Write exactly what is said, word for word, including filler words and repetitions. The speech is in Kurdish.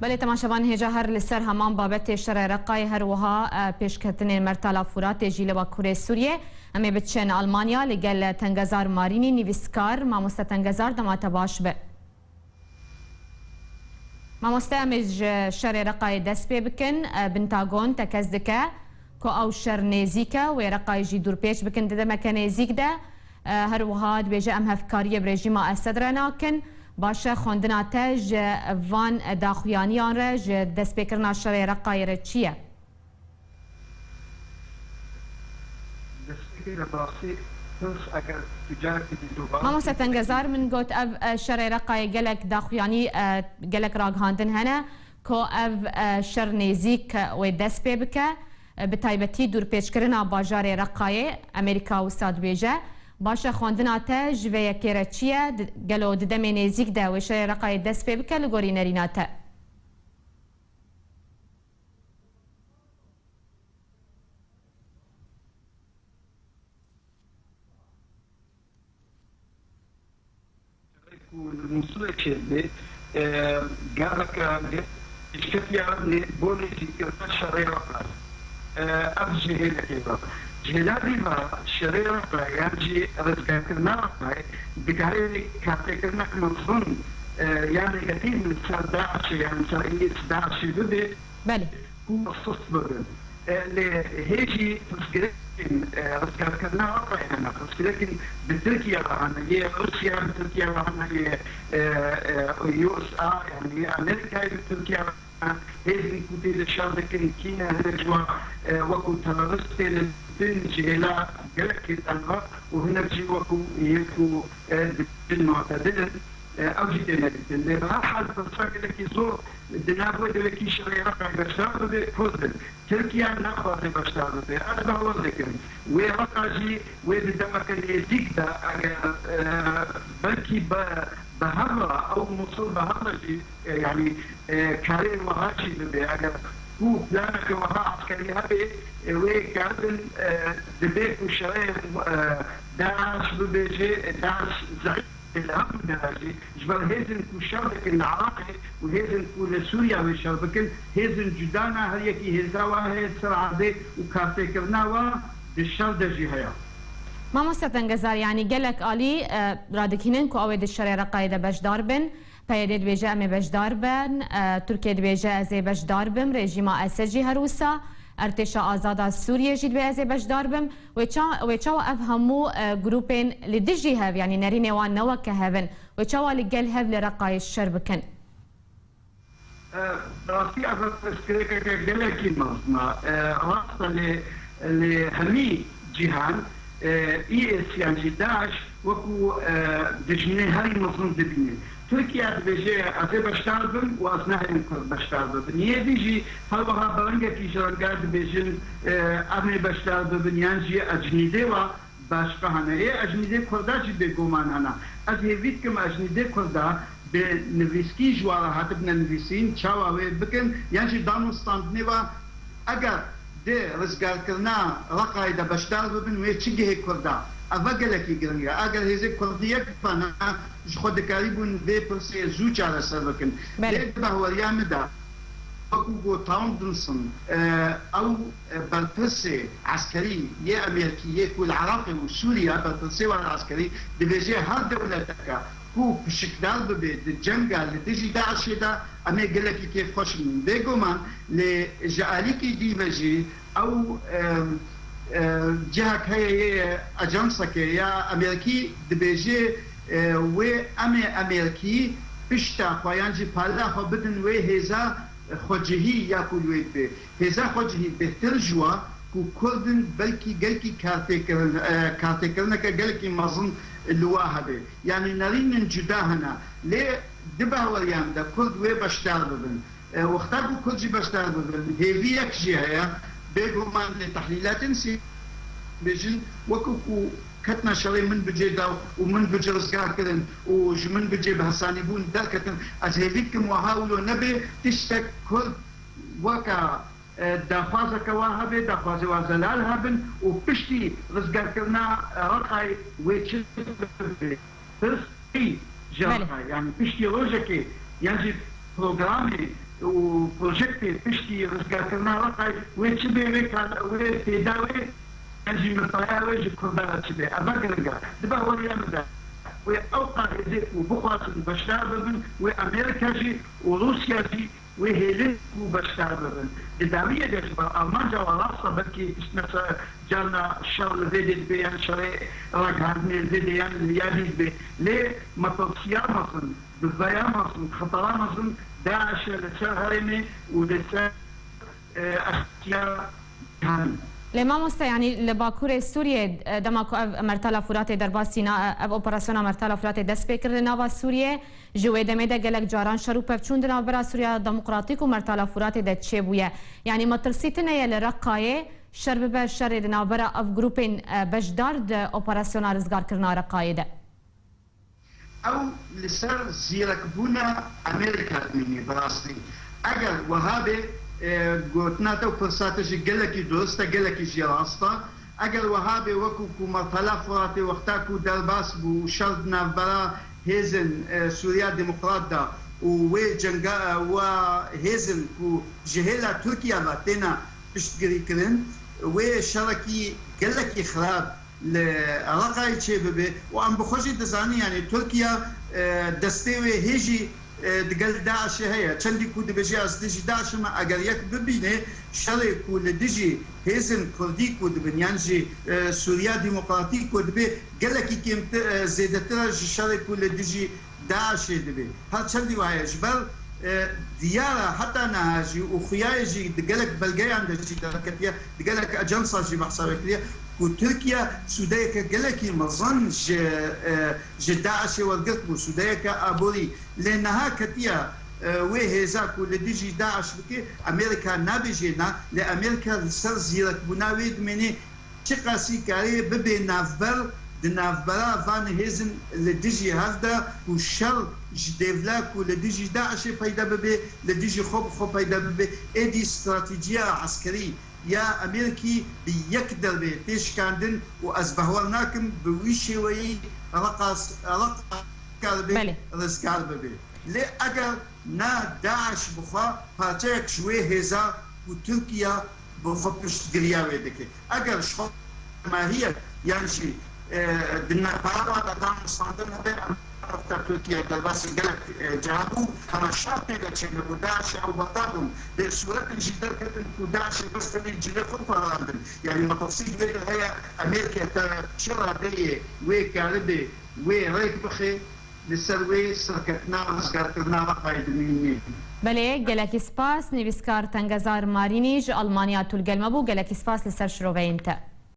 Belê, temaşevan, hêja her li ser heman babetê şerê Reqayê, her wiha, e, pêşketinên Mertala Furatê jî li Bakurê Sûriyê. Em ê biçin Almanya, li gel Tengezar Marînî, nivîskar. Mamoste Tengezar, dema te baş be. Mamoste, em ê ji şerê Reqayê dest pê bikin. E, Pentagon tekez dike ku ew şer nêzîk e, wê Reqayê jî dûrpêç bikin di demeke nêzîk de. E, her wiha dibêje, em hevkariyê bi rejîma Esed re nakin. Baş e, xwendina te ji van daxuyaniyan re, ji destpêkirina şerê Reqayê re çi ye? Destpêkê de bi rastî pirs, eger tu carekî dî dobav Mamoste Tengezar, min got, ev, e, şerê Reqayê gelek daxuyanî, e, gelek ragihandin hene ku ev, e, şer nêzîk wê dest pê bike, e, bi taybetî dûrpêçkirina bajarê Reqayê. Amerîka wisa dibêje. Baş e, xwendina te ji vê yekê re çi ye? Di-, gelo di demê nêzîk de wê şerê Reqayê dest pê bike li gorî nerîna te? Ku li Mûsilê çêdibê, e, gaveke pêşketiya nê-, bo nêzîkkirina şerê Reqayê. E, ev ji hêlekê ve. Ji hêla dî ve şerê Reqayê yan jî rizgarkirina Reqayê dikarê kartêkirinek mezin, e, ya negatîf li ser DAIŞê yan li ser IS DAIŞê bibe. Belê. Ku sist bibin. E, lê hê jî pirsgirêkên, e, rizgarkirina Reqayê hene. Pirsgirêkên bi Tirkiye re hene, yê Rûsya bi Tirkiye re hene, yê, e, e, U S A, yanî yê Amerîkayê bi Tirkiye re hene. Hêzên ku tê de şer dikin kî ne, hinek ji wan, e, wekû terorîstê ne, dibin ji hêla gelekî tenva û hinek jî wekû yê ku, e, dibin mu'tedil in. E, ew jî têne dîtin. Lê bi her hal pirsa gelekî zor di nav wê dewekî şerê Reqayê beşdar bibe, Kurd in. Tirkiye naxwaze beşdar bibe. Ez bawer dikim. Wê Reqa jî wê di demeke nêzîk de eger, e, belkî bi, bi hev re, ew Mûsil bi hev re jî, e, yanî, e, karê wiha jî bibe. Eger ku planeke wiha eskerî hebe, e, wê karibin, e, dibê ku şerê, e, DAIŞ bibêje, e, DAIŞ zeîf. Li hemû derajî, ji ber hêzên ku şer dikin li Iraqê û hêzên ku li Sûriya wê şer bikin, hêzên cuda ne, her yekî hêza wa heye ser erdê û kartêkirina wa di şer de jî heye. Mamoste Tengezar, yanî gelek alî, e, radikînin ku ew ê di şerê Reqayê de beşdar bin. P Y D dibêje, em ê beşdar bin. E, Tirkiye dibêje, ez ê beşdar bim. Rejîma Esed jî her wisa. Ertêşa Azada Sûriyê jî dibê ez ê beşdar bim. Wê ça-, wê çawa ev hemû, e, grûpên li dijî hev, yanî nerînê wan ne weke hev in, wê çawa li gel hev li Reqayê şer bikin? E, rastî ev pirsgirêkeke gelekî mezin e. E, rast e, lê, lê hemî cîhan, e, IS yan jî DAIŞ wekû, e, dijminê herî mezin dibîne. Tirkiye dibêje, ez ê beşdar bim û ez nehêlim Kurd beşdar bibin. Yê dî jî her wiha bi rengekî ji rengan dibêjin, e, em ê beşdar bibin yan jî ecnîdê wa başqa hene. Ê ecnîdê Kurda jî bêguman hene. Ez hêvî dikim ecnîdê Kurda bi nivîskî ji wa re hatibine nivîsîn, çawa wê bikin, yan jî danûstandinê wa eger di rizgarkirina Reqayê de beşdar bibin, wê çi gihê Kurda? Ev e gelekî giring e. Eger hêzê Kurdî yek bane, ji xwe dikarîbûn vê pirsê zû çareser bikin. Belê. Lê di bahweriya min de, wekû got Townsend, e, ew, e, berpirsê eskerî yê Amerîkî yê ku li Iraqê û Sûriye berpirsê wan eskerî dibêje, her dewleteke ku pişikdar bibe di cenga li dijî DAIŞê de, em ê gelekî kêfxweş bin. Bêguman, lê ji alîkî dî ve jî ew, e, e, cihek heye yê ajansekê ya Amerîkî dibêje, e, wê em ê Amerîkî pişta xwe yan jî pala xwe bidin wê hêza xwecihî ya ku li wê dibe. Hêza xwecihî bêhtir ji wa ku Kurd in, belkî gelkî kartêkirin, e, kartêkirineke gelekî mezin li wa hebe. Yanî nerînên cuda hene. Lê di baweriyan de Kurd wê beşdar bibin. E, wexta ku Kurd jî beşdar bibin, hêviyek jî heye. Bêguman lê tehlîlatên sî-, bêjin, wekî ku ketine şerê min bi cê da û min bi cê rizgar kirin û ji min bi cê bi hesanîbûn derketin. Ez hêvî dikim wiha wilo nebe, tiştek Kurd weke, e, daxwazeke wa hebe, daxwazê wa zelal hebin û piştî rizgarkirina, e, Reqayê wê çi bibe? Pirs ji Belê. Reqayê, yanî piştî rojekê yan jî programê, û projektê piştî rizgarkirina Reqayê wê çi bê, wê kar, wê fêda wê, yan jî mifaya wê ji Kurdan re çi bê. Ev giring e. Di baweriya min de wê ew qadê ku bixwazin beşdar bibin, wê Amerîka jî û Rûsya jî wê hêlin ku beşdar bibin. Di dawiyê de ji ber Almanca û Alasya belkî tiştine ser carna şer li vê dê dibe yan şerê ragihandinê li vê dê yan li ya dî dibe. Lê matirsiya mezin, bi veya mezin, xetera mezin DAIŞ e li ser herêmê û li ser, e, eştiya cîhanê. Lê mamoste, yanî li Bakurê Sûriyê, e, dema ku ev Mertala Furatê derbasî na, e, ev operasyona Mertala Furatê dest pê kir li nava Sûriyê, ji wê demê de gelek caran şer û pevçûn di navbera Sûriya Demokratîk û Mertala Furatê de çêbûye. Yanî metirsî tune ye li Reqayê şer bibe şerê di navbera ev grûpên, e, beşdar di operasyona rizgarkirina Reqayê de? Ew li ser zîrekbûna Amerîka dimîne bi rastî. Eger wiha bê, e, gotina te û pirsa te jî gelekî durist e, gelekî jî rast e. Eger wiha bê, wekû ku Mertela Furatê wexta ku derbas bû û şer di navbera hêzên, e, Sûriya Demokrat de û wê cenga, e, wa hêzên ku ji hêla Tirkiye ve têne piştgirîkirin, wê şerekî gelekî xirab li Reqayê çêbibe û em bi xwe jî dizanin, yanî Tirkiye, e, destê wê hê jî, e, digel DAIŞê heye. Çendî ku dibêje ez dijî DAIŞê me, eger yek bibîne şerê ku li dijî hêzên Kurdî ku dibin yan jî, e, Sûriya Demokratîk ku dibe gelekî kêmtir, e, zêdetir e ji şerê ku li dijî DAIŞê dibe. Her çendî wiha ye, ji ber, e, diyar e heta niha jî û xuya ye jî di gelek belgeyan de jî derketiye, di gelek ajansa jî behsa wê kiriye ku Tirkiye sûdeyeke gelekî mezin ji, e, ji DAIŞê wergirt bû, sûdeyeke aborî. Lê niha ketiye, e, wê hêza ku li dijî DAIŞ bike, Amerîka nabêje na, lê Amerîka li ser zîrekbûna wê dimêne, çiqasî karê bibe navber di navbera van hêzin li dijî hev de ku şer ji dêvla ku li dijî DAIŞê peyda bibe, li dijî xwe bi xwe peyda bibe, êdî stratejiya eskerî ya Amerîkî bi yek derbê tê şikandin û ez bawer nakim bi wî şêweyî Reqa, Reqa karibe Belê. rizgar bibe. Lê eger na DAIŞ bi xwe parçeyek ji wê hêza ku Tirkiye bi xwe piştgiriya wê dike. Eger ji xwe mahiye yan jî, e, di navbera de danûstandin hebe, em wexta Tirkiye derbasî gelek, e, ciha bû, hema şer tê de çênebû, DAIŞê ew betal bûn. Lê sûretin jî derketin ku DAIŞê bes tenê cilê xwe parandin. Yanî metirsî wê de heye, Amerîka te çi radeyê wê karibê wê rêk bixe, li ser wê serketina rizgarkirina Reqayê dimîne. Belê, gelekî spas. Nivîskar Tengezar Marînî ji Almanya tu li gel me bû. Gelekî spas li ser şiroveyên te.